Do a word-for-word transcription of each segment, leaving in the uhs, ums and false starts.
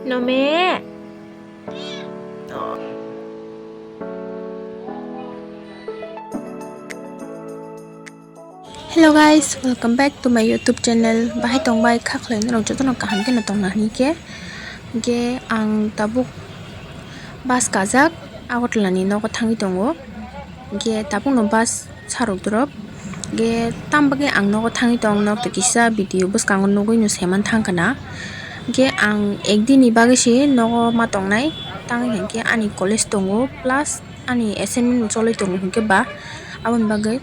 Nome. Hello guys, welcome back to my YouTube channel. Bahai tongbai kha khlai norok jotono kaham khe no tongna hini khe. Ge ang tabuk bus kajak Agartala ni nogo thangwi tongo. Ge tabuk no bus sarok dorop. Ge tam bagwi ang nogo thangwi tong nok to kisa video bwskango nugwi no saiman thang kana. Ge ang ekdin ni bagwi se nogo ma tongnai. Tang hinkhe ani college tongo plus ani assignment bo cholwi tongo hinkhe ba aboni bagwi.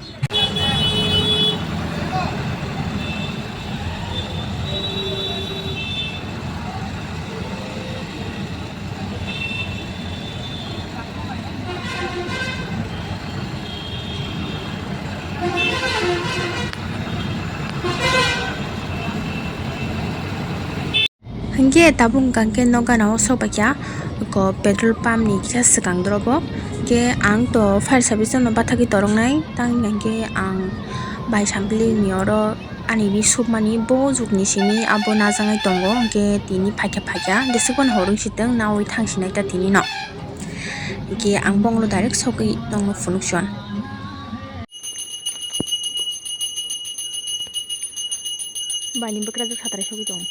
Hinkhe tabuk hwnkha khe nok gana o sok paikha, eko petrol pump ni kisa swkang dorobo. Hinkhe ang to fire service no bathagwi toroknai, tang hinkha khe ang bai sampli ni oro ani ri sukmani bo jukni simi abo najagwi tongo, hinkhe tini phaikha phaikha jesukmani horo wng sitwng nawi thang sinai ta tini no. Hinkhe ang bongno direct sogwi tongno phunukson. Baini bwkrajak satrai sogwi tongo.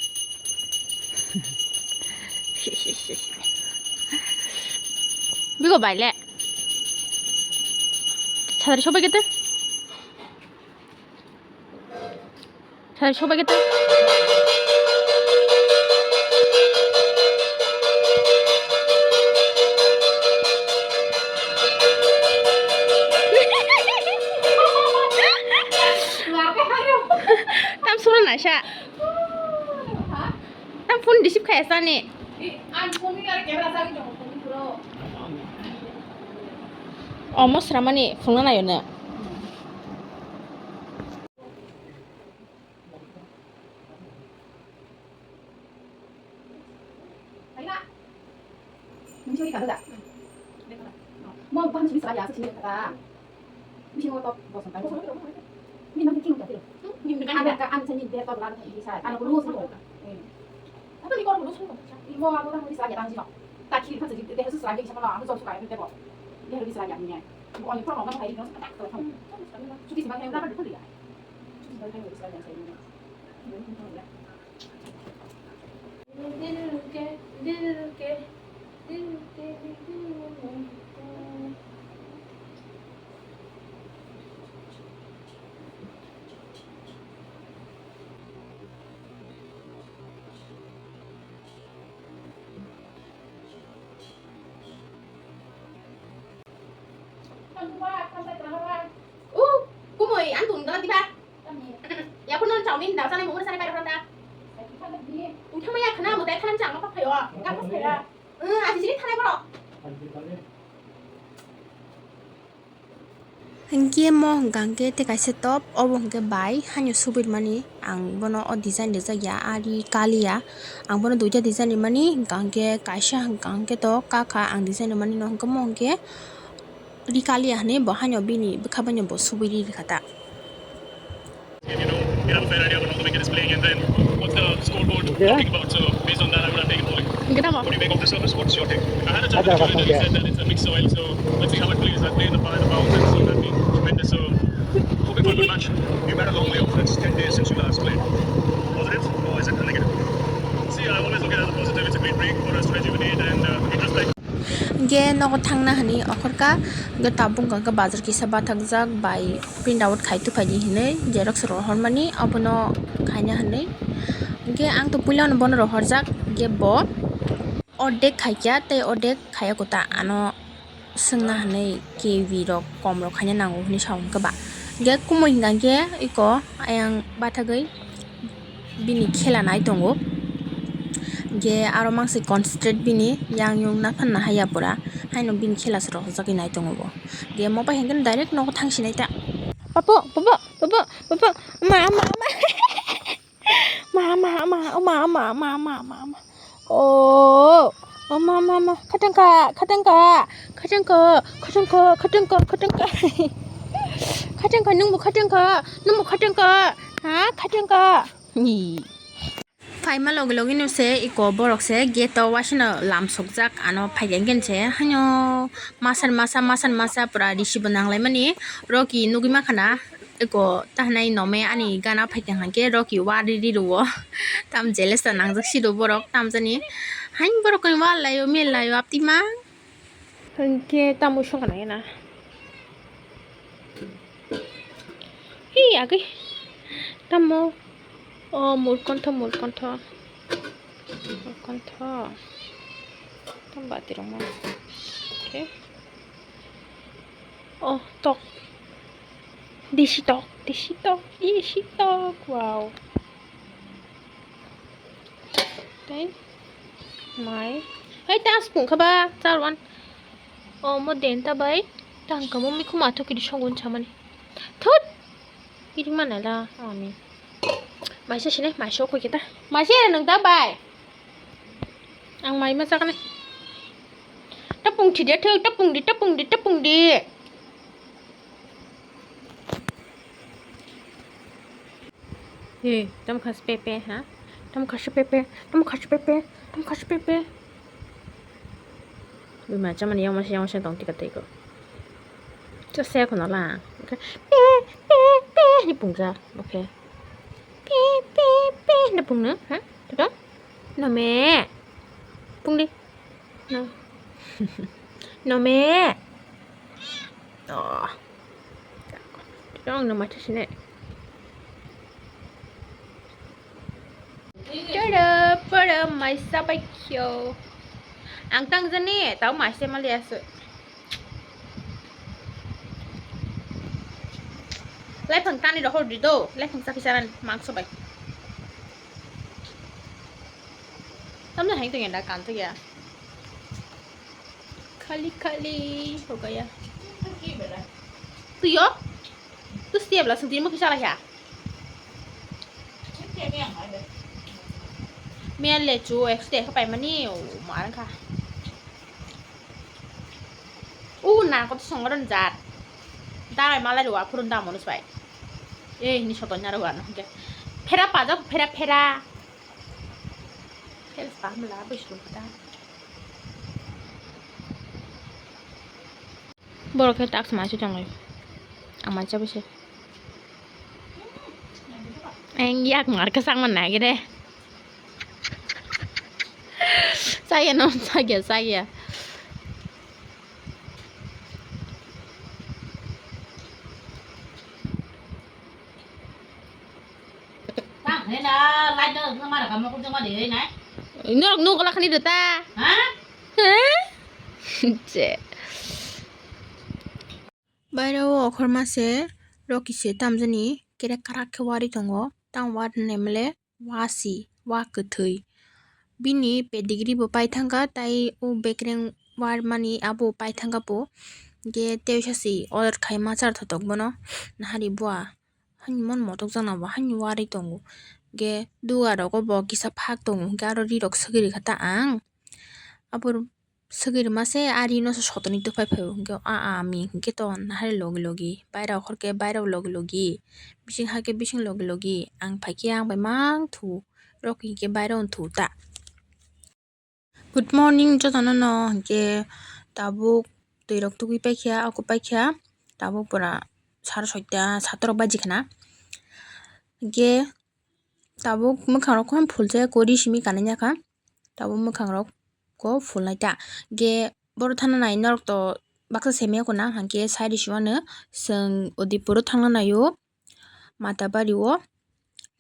Bigo baile. Satrai sogwi kete. Satrai sogwi kete. Tam sura naisa. Tam phone receive khaya sani. Omo sramani phone nayo ne. Nung suri kalu da? Mo bukan suri seraya, suri kata. Misi mo top bosan tayo. Ini nanti king kati. Ini kan ada kan sini dia top lalu di saya. Ada guru sih. Apa ni kau guru sih? Ini mo aku kan di seraya tang sih. Tak kiri kan sih dia harus seraya siapa lah. Aku jauh suka itu dia. Dia harus seraya ni. Bukan itu orang kan hari itu tak tahu. Cuti sih bang yang berapa betul ya? Cuti sih bang yang di seraya saya ini. Uh, kumui, ang tungda diba? Ya pun non chowmin da sana mo sana pai randa. Uthama ya khana mo dai khana chang pa phayo. Ka pas phaya. Eh, aji jini thana bro. Hinkhe mo hwnkha hinkhe tei kaisa top, obo hinkhe bai haino subitmani, ang bono o design rijak ya, ari kaliya, ang bono duita design rimani, hwnkha hinkhe kaisa hwnkha hinkhe to kakha ang design rimani no, hwnkhe mo hinkhe ri kaliya hinwi bo haino bini bwkha baino bo subui ri rikha ta. You know, you have a fair idea about how the wicket is playing, and then what's the scoreboard talking about? So, based on that, I would have taken bowling. What do you make of the surface? What's your take? I had a chat with Joy, and he said that it's a mixed soil, so let's see how it plays. I played in the fire, the bounce, and so that been tremendous. So, hoping for a good match. You've had a long layoff. It's ten days since you last played. Positive, or is it a negative? See, I always look at it as a positive. It's a great break for us to rejuvenate and, uh, introspect. Hinkhe nogo thangna hinwi okhorkha, hinkhe tabuk hwnkha khe bazar kisa bathakjak bai print out khai tuphaidi hinwi xerox rohormani obono khaina hinwi. Hinkhe ang to puilano bono rohorjak, hinkhe bo ordek khaikha tei ordek khaiya kota ano swngna hinwi K B rok kom rok khaina nango hinwi sao hinkhe ba. Hinkhe kumui hinkha hinkhe eko ayang bathagwi bini khela nai tongo. Hinkhe aro mangsi concentrate bini yang yung naphan nahaiya pura. Haino bini khela se rohorjagwi nai tongo bo. Hinkhe mo pai hinkhe direct nogo thangsinai ta. Papu, papu, papu, papu, ma, ma, ma. Ma, ma, ma, ma, ma, ma, ma, ma, ma. Oh, oh, ma, ma, ma. Khatangkha, khatangkha, khatangkha, khatangkha, khatangkha, khatangkha. Khatangkha, nwngbo khatangkha, nwngbo khatangkha. Ha, khatangkha. Ni. Phaima logi logi no se iko borok se gate o waisa no lam sokjak, ano phaikha hwnkhe se haino masa ni masa, masa ni masa pura risi bo nang lai mani. Roki nugwi mankha na iko tahanai nome ani gana phaikha hwnkhe Roki wari ri rwo. Tam jeles ta nangjak si rwo borok, tam jani hain borok khe wal lai o, mel lai o, apti ma. Hwnkhe tamo songkha nangya na. Hi, agwi. Tamo. O, murkontho, murkontho. Murkontho. Tamo bati rwma. Okay. O, tok. Desi tok, desi tok, desi tok. Wow. Tei mai. Hei, ta spung kha ba, char wan. O, mo den ta bai. Tang kamo mi khuma thok kiri songun chamani. Thut! Kiri mana la, ami. Maisa sini, maisa khoi kita. Maisa nang ta bai. Ang mai ma chakani. Tapung thi de thuk, tapung di, tapung di, tapung di. He, tam khas pepe, ha? Tam khas pepe, tam khas pepe, tam khas pepe. Bima chamani yang masa yang masa tong tika tiko. Cha se kono la. Okay. Pe, pe, pe, ni pungja. Okay. Pe, pe, pe, ni pungna, ha? Tuto? No me. Pung di. No. No me. Oh. Tong no macha sine. Tada, pada, maisa bai kyo. Ang tang jani, tau maisa mali asu. Laifang tani rohor di do, laifang sakhi saran mangso bai. Tamni hain tong ya da kan tong ya. Khali khali ho gaya. Tuyo? Tu siap lah sendiri mau kisah lah ya. Mian le chu ek side kha pai mani o mar kha. U na ko song ron jat. Dai malai ro aphurun da monus bai. Eh, ni soton na ro ano ke. Phera pajak, phera, phera. Phera pamla bai sung ta. Borok khe tak sma se tongo. Ang mancha bese. Ang yak mar ka sang man nagi de. Saya no, saya, saya. Tang hena light da mara kamma kurjong ma de nai. Norok nuk la khani de ta. Ha? He? Che. Bairao okhorma se roki se tamjani kerek karak khe wari tongo. Tang wari nemle wasi, wa kwthwi. Bini pedigree bo paithangkha, tai o bekreng warmani abo paithangkha bo. Hwnkhe teisa si order khai machar thotok bono. Nahari bua. Hani mon motok jana bo hani wari tongo. Hwnkhe duga rogo bo kisa phak tongo. Hwnkhe aro rirok swgwi rikha ta ang. Abo swgwi rwma se ari no se sotoni tubui phai phaio, hwnkhe a, a, ami hwnkhe to nahari logi logi baira okhorkhe baira logi logi, bising hakhe bising logi logi, ang phaikhe ang bai mang thu, rok hwnkhe baira on thu ta. Good morning jotono no, hwnkhe tabuk twi rok tugui paikha, aku paikha, tabuk pura saro soita satrok baji khna, hwnkhe tabuk mwkhang rok khe phulsa kori simi kanai ya kha, tabuk mwkhang rok ko phulnai ta. Ge boro thana nai norok to baksa semiya kona, hwnkhe side sima no chwng Udaipur o thangna nai o Matabari o.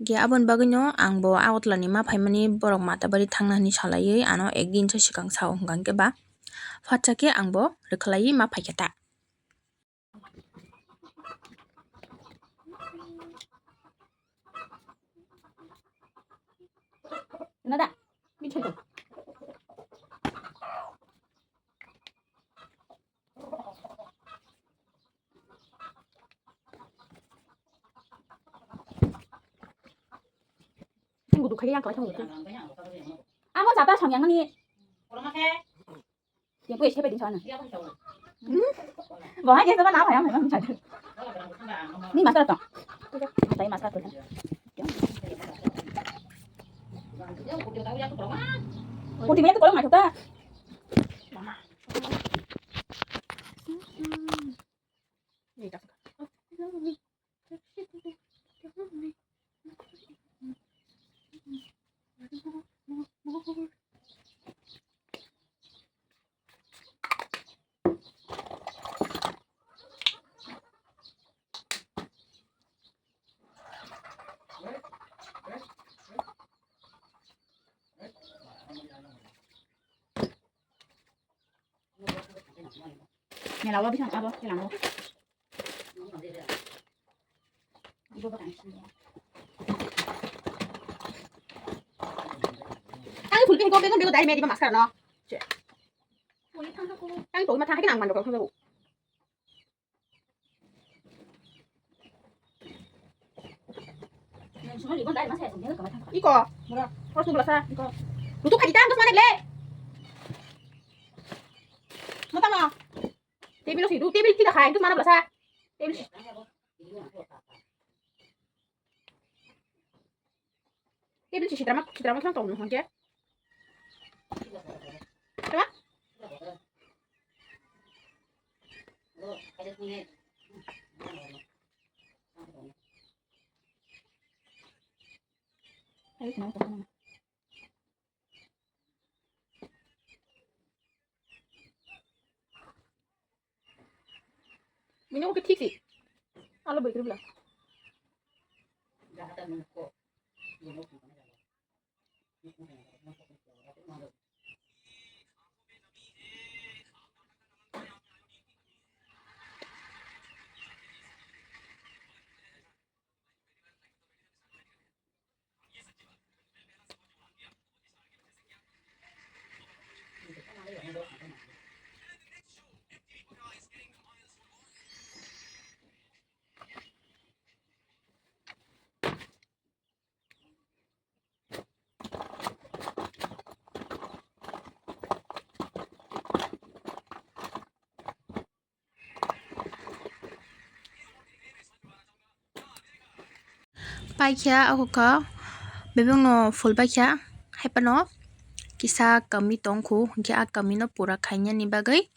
Ge aboni bagwi no ang bo Agartala ni ma phaimani, borok Matabari thangna hinwi salaiwi ano ekdin se swkang sao, hwnkha hwnkhe ba phatsa khe ang bo rwkhlaiwi ma phaikha ta. Nada, bichai ko. Ang gudu khai yang kalai thang. Amo jata sang yang ni. Yang gue siapa di sana? Hmm? Bawa aja sama nama yang memang jatuh. Ini masker toh. Tadi masker tuh. Kunti banyak tuh kalau nggak suka. Mela o bising abo kelango. Ang full pink ko begun begun dai me di ba mascara no. Che. Ang to ma tha ke nang man ro ko. Iko. Terus nunggu lasa. Iko. Tutup aja, terus mana, Ble? Mau tama? Table lo sidu, table tidak kain, terus mana belasa? Table si-, table si sitra mak, sitra mak tong nung hangke. Tama? Ayo, kenapa tong? Bini ulo khe thik si. Alo bwrwi kwrwi bwla. Paikha, ako kha bebakno phul paikha, haiphano kisa kami tongkhu, hinkhe a kamino pura khainani bagwi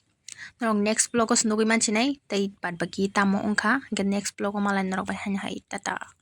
norok next vlog o se nugwi mansinai, tei baad baki tamo wngkha, hinkhe next vlog o malai norok bai haino hai, tata.